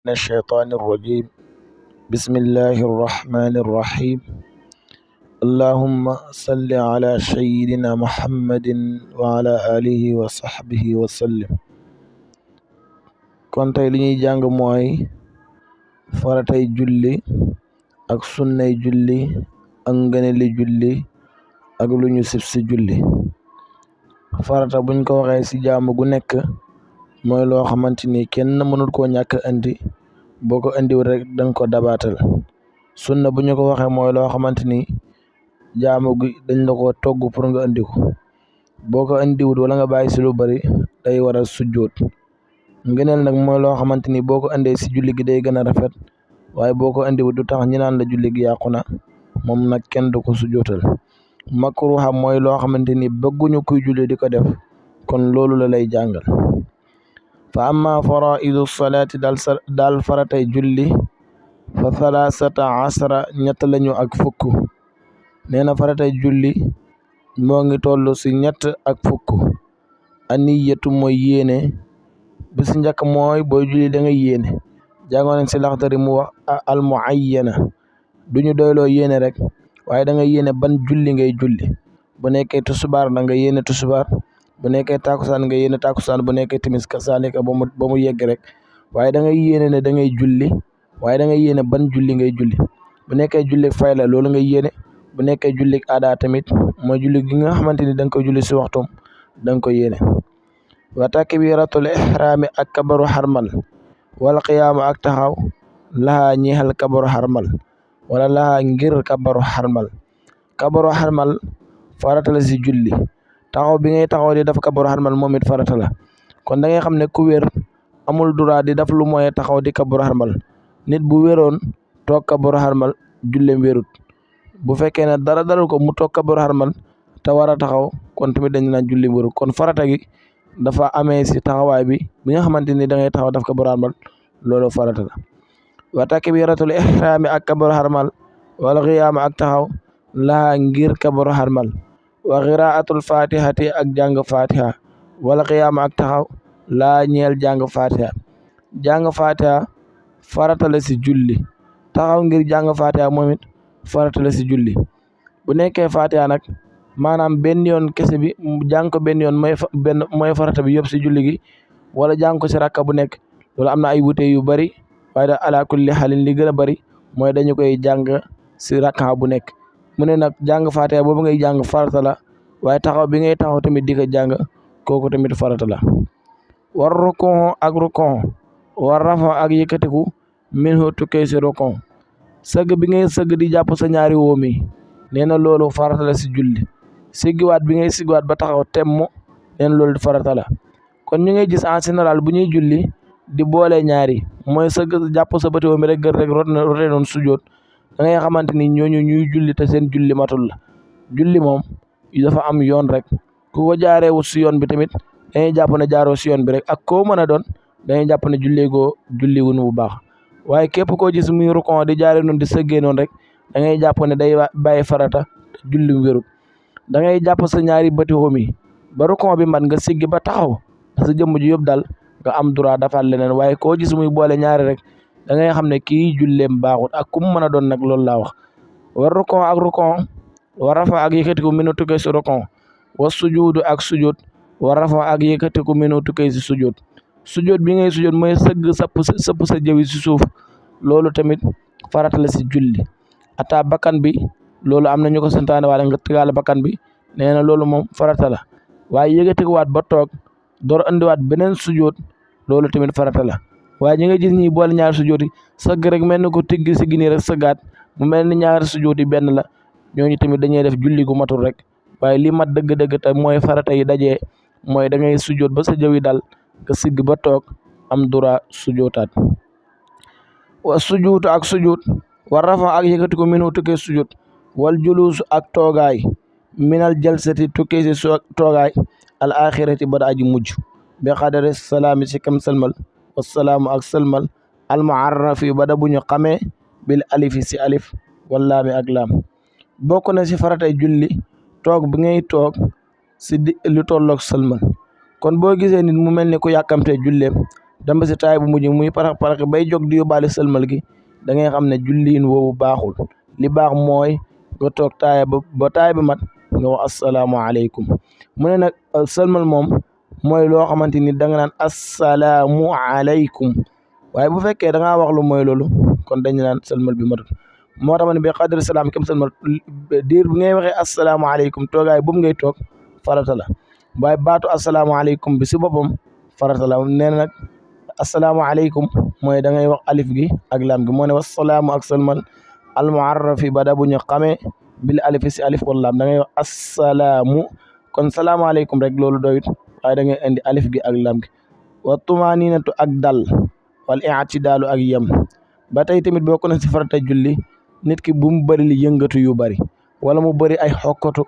من الشيطان الرجيم. بسم الله الرحمن الرحيم. اللهم صل على سيدنا محمد وعلى آله وصحبه وسلم. kon tey li ñuy jàng mooy faratay julli ak sunnay julli ak ngëneeli julli ak lu ñu sib si julli. farata buñ ko waxee ci jaamu gu nekk mooy loo xamante ni kenn mënul koo ñàkk indi boo ko indiwul rek danga ko dabaatal. sunna bu ñu ko waxee mooy loo xamante ni jaamu gi dañ la ko togg pour nga indi ko, boo ko indiwul wala nga bàyyi si lu bari day waral sujjóot. ngëneel nag mooy loo xamante ni boo ko indee si julli gi day gën a rafet, waaye boo ko indiwul du tax ñi naan la julli gi yàqu na, moom nag kenn du ko sujjóotal. makruha mooy loo xamante ni bëgguñu kuy julli di ko def, kon loolu la lay jàngal. fa amma faraidu salaati daal faratay julli fa thalathata asra ñett lañu ak fukk. nee na faratay julli moo ngi toll si ñett ak fukk. aniyatu mooy yéene bi si njëkk mooy booy julli da ngay yéene. jàngoon nañ si Laxdari mu wax al muayyana, duñu doyloo yéene rek, waaye da ngay yéene ban julli ngay julli. bu nekkee tusubaar da nga yéene tusubaar, bu nekkee takusaan nga yéene takusaan, bu nekkee timis kasaalika ba mu yegg rek, waaye da ngay yéene ne da ngay julli, waaye da ngay yéene ban julli ngay julli. bu nekkee julli fay la loolu ngay yéene, bu nekkee julli aada tamit mooy julli gi nga xamante ni da nga koy julli si waxtum da nga koy yéene. wa takbiratul ihraami ak kabaru xarmal, wala qiyaama ak taxaw laxaa ñeexal kabaru xarmal, wala laxaa ngir kabaru xarmal. kabaru xarmal farata la si julli. taxaw bi ngay taxaw di def kabaru xarmal moom it farata la. kon da ngay xam ne ku wér amul droit di def lu mooy taxaw di kabaru xarmal. nit bu wéroon toog kabaru xarmal jullem wérut. bu fekkee ne dara dalul ko mu toog kabaru xarmal te war a taxaw, kon tamit dañu naan julli wérut. kon farata gi dafa amee si taxawaay bi nga xamante ni da ngay taxaw def kabaru xarmal, loolu farata la. wa takbiratul ihraami ak kabaru xarmal, wala qiyaama ak taxaw laa ngir kabaru xarmal, wa qiraatul fatihati ak jàng fatiha, wala qiyaama ak taxaw laa ñeel jàng fatiha. jàng fatiha farata la si julli. taxaw ngir jàng fatiha moom it farata la si julli. bu nekkee fatiha nag maanaam benn yoon kese bi jàng ko benn yoon mooy farata bi yëpp si julli gi, wala jàng ko si rakka bu nekk, loolu am na ay wute yu bari, waaye da ala kulli xaalin li gën a bari mooy dañu koy jàng si rakka bu nekk. mu ne nag jàng fatiha boobu ngay jàng farata la, waaye taxaw bi ngay taxaw tamit di ko jàng kooku tamit farata la. war rukon ak rukon, war rafa ak yëkkatiku minhu tukkee si rukon. sëgg bi ngay sëgg di jàpp sa ñaari wóom yi, nee na loolu farata la si julli. siggiwaat bi ngay siggiwaat ba taxaw temmo, nee na loolu farata la. kon ñu ngay gis en général bu ñuy julli di boole ñaari mooy sëgg jàpp sa bëti wóom rek gër rek rote noonu sujjoot, da ngay xamante ni ñooñu ñuy julli te seen julli matul la. julli moom dafa am yoon rek, ku ko jaaree wut si yoon bi tamit dañuy jàpp ne jaaroo si yoon bi rek, ak koo mën a doon dañuy jàpp ne julli wun bu baax. waaye képp koo gis muy rukon di jaaree noonu di sëggee noonu rek da ngay jàpp ne day bàyyi farata julli wérut. da ngay jàpp sa ñaari bëti wóom yi ba rukon bi man nga siggi ba taxaw sa jëmm ji yëpp dal nga am droit dafaat leneen, waaye koo gis muy boole ñaari rek da ngay xam ne kii julleem baaxut ak ku mu mën a doon nag loolu laa wax. war rukon ak rukon, war rafa ak yëkkatiku minu tukkee si rukon, wa sujuudu ak sujud, war rafa ak yëkkatiku minu tukkee si sujud. sujud bi ngay sujud mooy sëgg sëpp sa jëwi si suuf, loolu tamit farata la si julli. ata bakkan bi loolu am na ñu ko santaane wala nga tegaale bakkan bi, nee na loolu moom farata la. waaye yëkkatikuwaat ba toog door andiwaat beneen sujud, loolu tamit farata la. waaye ñi nga gis ñi boole ñaari sujud yi sëgg rek mel ni ko tiggi si gini rek sëggaat mu mel ni ñaari sujud yi benn la, ñooñu tamit dañuy def julli gu matul rek. waaye li mat dëgg-dëgg te mooy farata yi dajee mooy da ngay sujud ba sa jëw yi dal nga sigg ba toog am dura sujootaat. wa sujuutu ak sujud, war rafa ak yëkkatiku minu tukkee sujud, wal juluusu ak toogaay minal jalsati tukkee si toogaay al axirati ba aji mujj, bi xadari salaami si kam salmal, wasalaamu ak salmal al muarrafi ba da bu ñu xamee bil alifi si alif wallaami ak laam. bokk na si faratay julli toog bi ngay toog si lu tolloog salmal. kon boo gisee nit mu mel ni ku yàkkamtee julleem dem ba si taay bu mujj muy parax parax bay jóg di yóbbaale sëlmal gi da ngay xam ne julliin woowu baaxul li baax mooy nga toog taaya ba taay bi mat nga wax asalaamaaleykum mu ne nag sëlmal moom mooy loo xamante ni da nga naan asalaamualeykum waaye bu fekkee da ngaa wax lu mooy loolu kon dañu naan sëlmal bi matut moo tax ma ne bi qadri salaam kem sëlmal diir bi ngay waxee asalaamaaleykum toogaay boobu ngay toog farata la waaye baatu asalaamaaleykum bi si boppam farata la nee na nag asalaamaaleykum mooy da ngay wax alif gi ak lam gi moo ne wasalaamu ak sëlmal almuarrafi ba da bu ñu xamee bil alif si alif wala lam da ngay wax asalaamu kon salaamaaleykum rek loolu doyut waaye da ngay indi alif gi ak lam gi wa tumaninatu ak dal wal i'tidaalu ak yem ba tey tamit bokk na si farata julli nit ki bu mu bëri li yëngatu yu bëri wala mu bëri ay xokkatu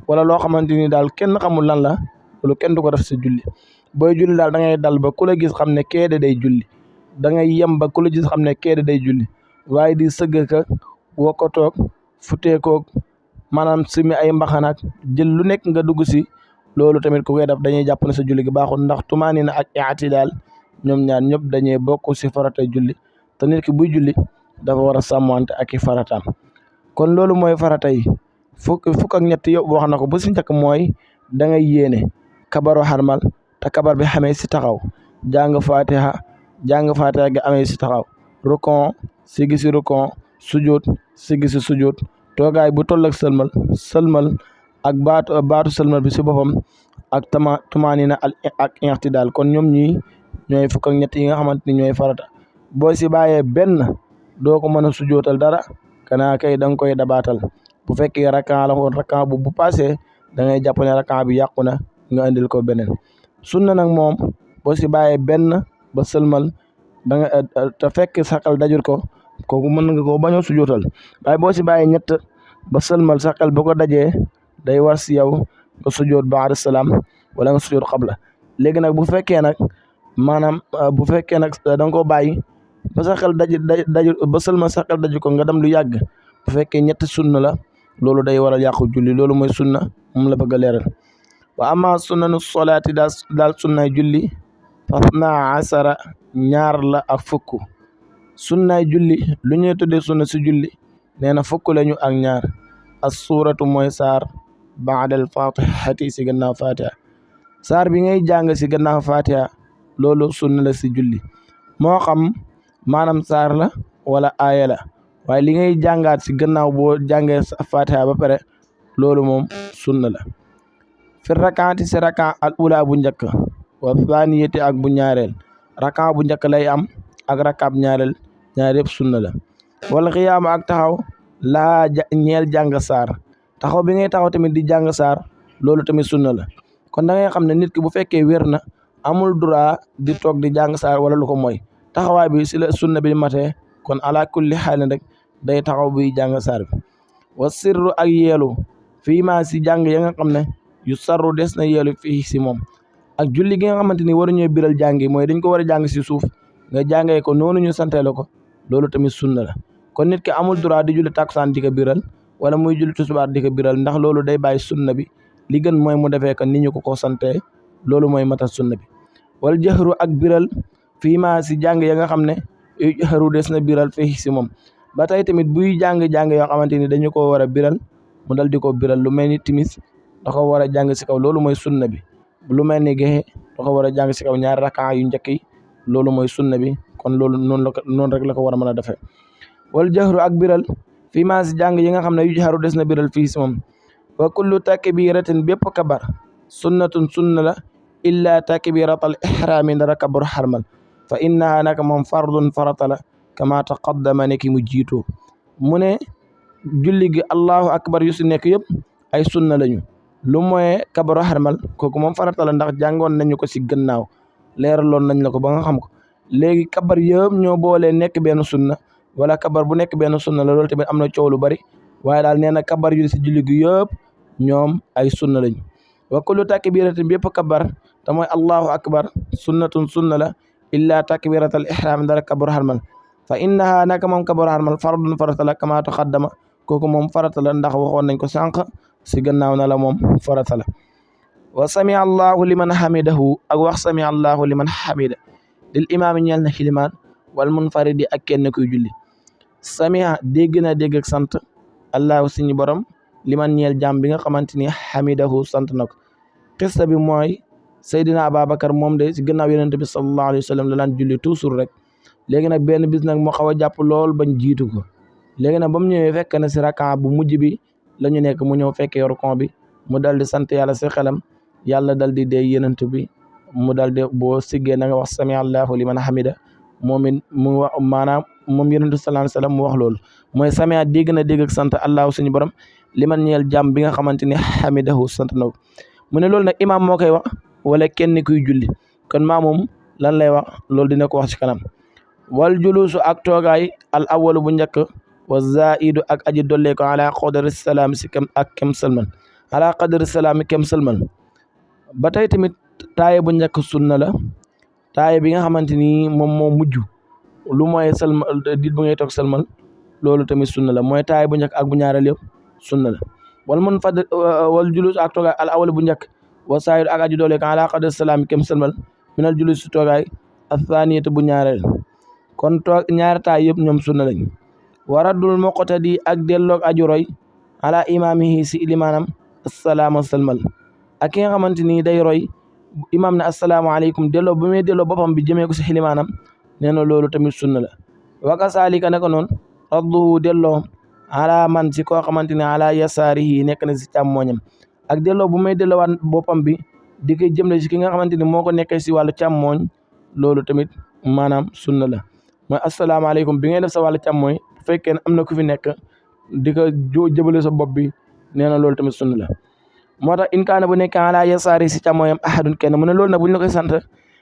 wala loo xamante ni daal kenn xamul lan la loolu kenn du ko def si julli booy julli daal da ngay dal ba ku la gis xam ne keede day julli da ngay yem ba ku la gis xam ne keede day julli waaye di sëgg ka wokkatoog futeekoog maanaam simi ay mbaxanaak jël lu nekk nga dugg si loolu tamit ku koy def dañuy jàpp ne sa julli gi baaxul ndax tumaanina ak i'tidaal ñoom ñaar ñëpp dañuy bokk si farata julli te nit ki buy julli dafa war a sàmmante ak i farataam kon loolu mooy farata yi fukk ak ñett yëpp wax na ko bu si njëkk mooy da ngay yéene kabaru xarmal te kabar bi xamee si taxaw jàng fatiha gi amee si taxaw rukon sigi si rukon sujud sigi si sujud toogaay bu toll ak sëlmal ak baatu sëlmal bi si boppam ak tumaanina ak i'tidaal kon ñoom ñii ñooy fukk ak ñett yi nga xamante ni ñooy farata boo si bàyyee benn doo ko mën a sujootal dara kanaa kay da nga koy dabaatal bu fekkee rakkan la woon rakkan bu passé da ngay jàpp ne rakkan bi yàqu na nga indil ko beneen sunna nag moom boo si bàyyee benn ba sëlmal da nga te fekk sakal dajul ko kooku mën nga ko bañ a sujootal waaye boo si bàyyee ñett ba sëlmal sakal ba ko dajee day war si yow nga sujoot ba'da salaam wala nga sujoot qabla léegi nag bu fekkee nag maanaam bu fekkee nag da nga koo bàyyi ba sa xel daju ba sëlmal sa xel daju ko nga dem lu yàgg bu fekkee ñetti sunna la loolu day waral yàqu julli loolu mooy sunna moom la bëgg a leeral wa amma sunnanu solaati daal sunnaay julli fasna asara ñaar la ak fukk sunnaay julli lu ñuy tuddee sunna si julli nee na fukk lañu ak ñaar as suuratu mooy saar baadal fatihati si gannaaw fatiha saar bi ngay jàng si gannaaw fatiha loolu sunna la si julli moo xam maanaam saar la wala aaya la waaye li ngay jàngaat si gannaaw boo jàngee fatiha ba pare loolu moom sunna la fi rakaati si raka al ula bu njëkk wa thaniyati ak bu ñaareel raka bu njëkk lay am ak rakaab ñaareel ñaar yëpp sunna la wala xiyaama ak taxaw laa ñeel jàng saar taxaw bi ngay taxaw tamit di jàng saar loolu tamit sunna la kon da ngay xam ne nit ki bu fekkee wér na amul droit di toog di jàng saar wala lu ko mooy taxawaay bi si la sunna bi matee kon ala kulli xaalin rek day taxaw buy jàng saar bi wa sirru ak yeelu fii maa si jàng ya nga xam ne yu sarru des na yeelu fii si moom ak julli gi nga xamante ni waruñoo biral jàngi mooy dañ ko war a jàng si suuf nga jàngee ko noonu ñu santeele ko loolu tamit sunna la kon nit ki amul droit di julli takusaan di ko biral wala muy julli tusubaar di ko biral ndax loolu day bàyyi sunna bi li gën mooy mu defee ko ni ñu ko santee loolu mooy matal sunna bi wala jëxru ak biral fii maa si jàng ya nga xam ne yu jëxru des na biral fii si moom ba tey tamit buy jàng yoo xamante ni dañu ko war a biral mu dal di ko biral lu mel ni timis da ko war a jàng si kaw loolu mooy sunna bi lu mel ni gexe da ko war a jàng si kaw ñaari rakaa yu njëkk yi loolu mooy sunna bi kon loolu noonu rek la ko war a mën a defee wala jëxru ak biral fii maa si jàng yi nga xam ne yu jëxru des na biral fii si moom wa kullu takbiratin bépp kabar sunnatun sunna la illa takbiratal ihraami ndara kabaru xarmal fa innaha naka moom fardun farata la kama taqaddama ne ki mu jiitoo mu ne julli gi allahu akbar yu si nekk yëpp ay sunna lañu lu mooy kabaru xarmal kooku moom farata la ndax jàngoon nañu ko si gannaaw leeraloon nañ la ko ba nga xam ko léegi kabar yëpp ñoo boolee nekk benn sunna wala kabar bu nekk benn sunna la loolu tamit am na coow lu bari waaye daal nee na kabar yu si julli gi yëpp ñoom ay sunna lañu wa kullu takbiratin bépp kabar te mooy allahu akbar sunnatun sunna la illa takbiratal ihram dara kabaru xarmal fa innaha naka moom kabaru xarmal fardun farata la kama taqaddama kooku moom farata la ndax waxoon nañ ko sànq si gannaaw na la moom farata la wa sami allahu liman hamidahu ak wax sami allahu liman hamida lil imaami ñeel na xilimaan wal munfaridi ak kenn kuy julli samiha dégg na dégg ak sant allahu suñu borom liman ñeel jàmm bi nga xamante ni xamidahu sant na ko xista bi mooy Seydina Ababacar moom de si gannaaw yonent bi sallallahu alayhi wa sallam la daan julli toujours rek léegi nag benn bis nag moo xaw a jàpp lool bañ jiitu ko léegi nag ba mu ñëwee fekk na si rakan bu mujj bi la ñu nekk mu ñëw fekkee rukon bi mu dal di sant yàlla si xelam yàlla dal di dee yonent bi mu dal di boo siggee na nga wax sami allahu liman hamida moom it mu wax maanaam moom yonent bi sallallahu alayhi wa sallam mu wax loolu mooy samia dégg na dégg ak sant allahu suñu borom liman ñeel jàmm bi nga xamante ni hamidahu sant na ko mu ne loolu nag imaam moo koy wax wala kenn kuy julli kon maa moom lan lay wax loolu dina ko wax ci kanam wal julusu ak toogaay al awalu bu njëkk wa zaidu ak aji dollee ko ala qadri salaam si kem ak kem salman ala qadri salaam kem salman ba tey tamit taaye bu njëkk sunna la taaye bi nga xamante ni moom moo mujj lu mooy salmal dit bu ngay toog salmal loolu tamit sunna la mooy taaye bu njëkk ak bu ñaareel yëpp sunna la wal julus ak toogaay al awal bu njëkk wa saayid ak aji doole kan ala qadri salaam kem salmal minal julus si toogaay athaniyat bu ñaareel kon toog ñaari taay yëpp ñoom sunna lañ waraddul muqtadi ak delloog aju roy ala imaamihi si ilimaanam assalaama salmal ak ki nga xamante ni day roy imaam ne asalaamaaleykum delloo bu muy delloo boppam bi jëmee ko si ilimaanam nee na loolu tamit sunna la waka saalika naka noonu radduhu delloo ala man si koo xamante ne ala yasaarihi nekk na si càmmooñam ak delloo bu may delloowaat boppam bi di koy jëmle si ki nga xamante ni moo ko nekkee si wàllu càmmooñ loolu tamit maanaam sunna la mooy asalaamaaleykum bi ngay def sa wàllu càmmooñ bu fekkee ne am na ku fi nekk di ko jëbale sa bopp bi nee na loolu tamit sunna la moo tax in kaana bu nekk ala yasaari si càmmooñam ahadun kenn mu ne loolu nag bu ñu la koy sant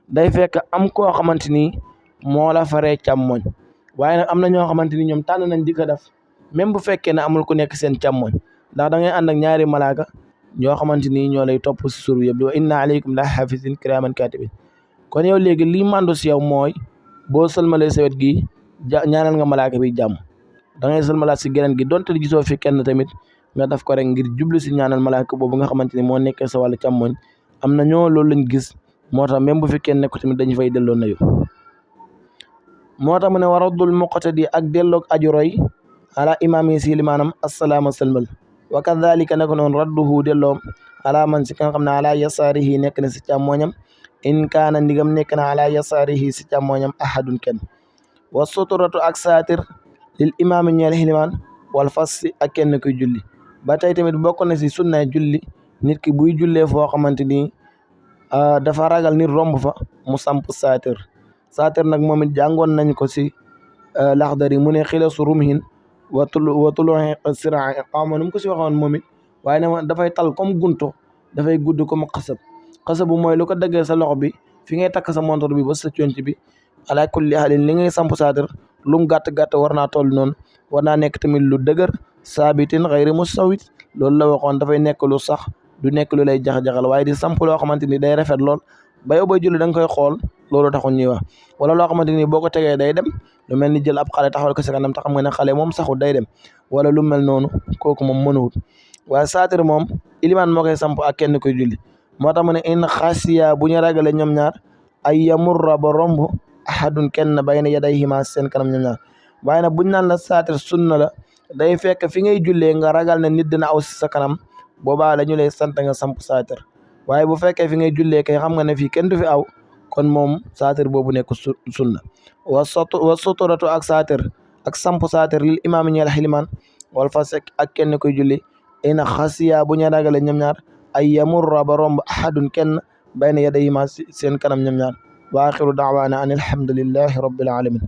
day fekk am koo xamante ni moo la faree càmmooñ waaye nag am na ñoo xamante ni ñoom tànn nañ di ko def même bu fekkee ne amul ku nekk seen càmmooñ ndax da ngay ànd ak ñaari malaaka ñoo xamante ni ñoo lay topp si suru yëpp di wa inna aleykum la xaafizin kiraaman kaatibin kon yow léegi lii màndu si yow mooy boo sëlmalee sa wet gi ñaanal nga malaaka bi jàmm da ngay sëlmalaat si geneen gi donte gisoo fi kenn tamit nga def ko rek ngir jublu si ñaanal malaaka boobu nga xamante ni moo nekkee sa wàllu càmmooñ am na ñoo loolu lañ gis moo tax même bu fi kenn nekk tamit dañu fay delloo nayu moo tax mu ne waraddul muqtadi ak delloog aju roy ala imaam yi si limaanam assalaama salmal wa kadhalika naka noonu radduhu delloom ala man si ka nga xam ne ala yasaarihi nekk na si càmmooñam in kaana ndigam nekk na ala yasaarihi si càmmooñam ahadun kenn wa suturatu ak saatir lil imaami ñeel xilimaan wal fassi ak kenn kuy julli ba tey tamit bokk na si sunnaay julli nit ki buy jullee foo xamante ni dafa ragal nit romb fa mu samp saatir nag moom it jàngoon nañ ko si laxdari mu ne xilasu rumhin wa tuluhi sira xawma nu mu ko si waxoon moom it waaye ne dafay tal comme gunto dafay gudd comme xasabu mooy lu ko dëggee sa loxo bi fi ngay takk sa montor bi ba sa conc bi ala kulli halin li ngay samp saatir lum gàtt-gàtt war naa toll noonu war naa nekk tamit lu dëgër saabitin xayri musawit loolu la waxoon dafay nekk lu sax du nekk lu lay jax-jaxal waaye di samp loo xamante ni day rafet lool ba yow bay julli da nga koy xool loolu taxul ñuy wax wala loo xamante ni boo ko tegee day dem lu mel ni jël ab xale taxawal ko si kanam te xam nga ne xale moom saxul day dem wala lu mel noonu kooku moom mënuwut waaye saatir moom ilimaan moo koy samp ak kenn koy julli moo tax mu ne in xasiya bu ñu ragale ñoom ñaar ay yamurra ba romb ahadun kenn bayna yadayhima seen kanam ñoom ñaar waaye nag buñ naan la saatir sunna la day fekk fi ngay jullee nga ragal ne nit dina aw si sa kanam boobaa la ñu lay sant nga samp saatir waaye bu fekkee fi ngay jullee kay xam nga ne fii kenn du fi aw kon moom saatir boobu nekk sunna wa suturatu ak saatir ak samp saatir lil imaam ñeel xilimaan wal fas ak kenn koy julli ina xasiya bu ñu ragale ñoom ñaar ay yamurra ba romb ahadun kenn bayna yadayhima seen kanam ñoom ñaar wa axiru daawaana an alhamdulillahi rabbil alamin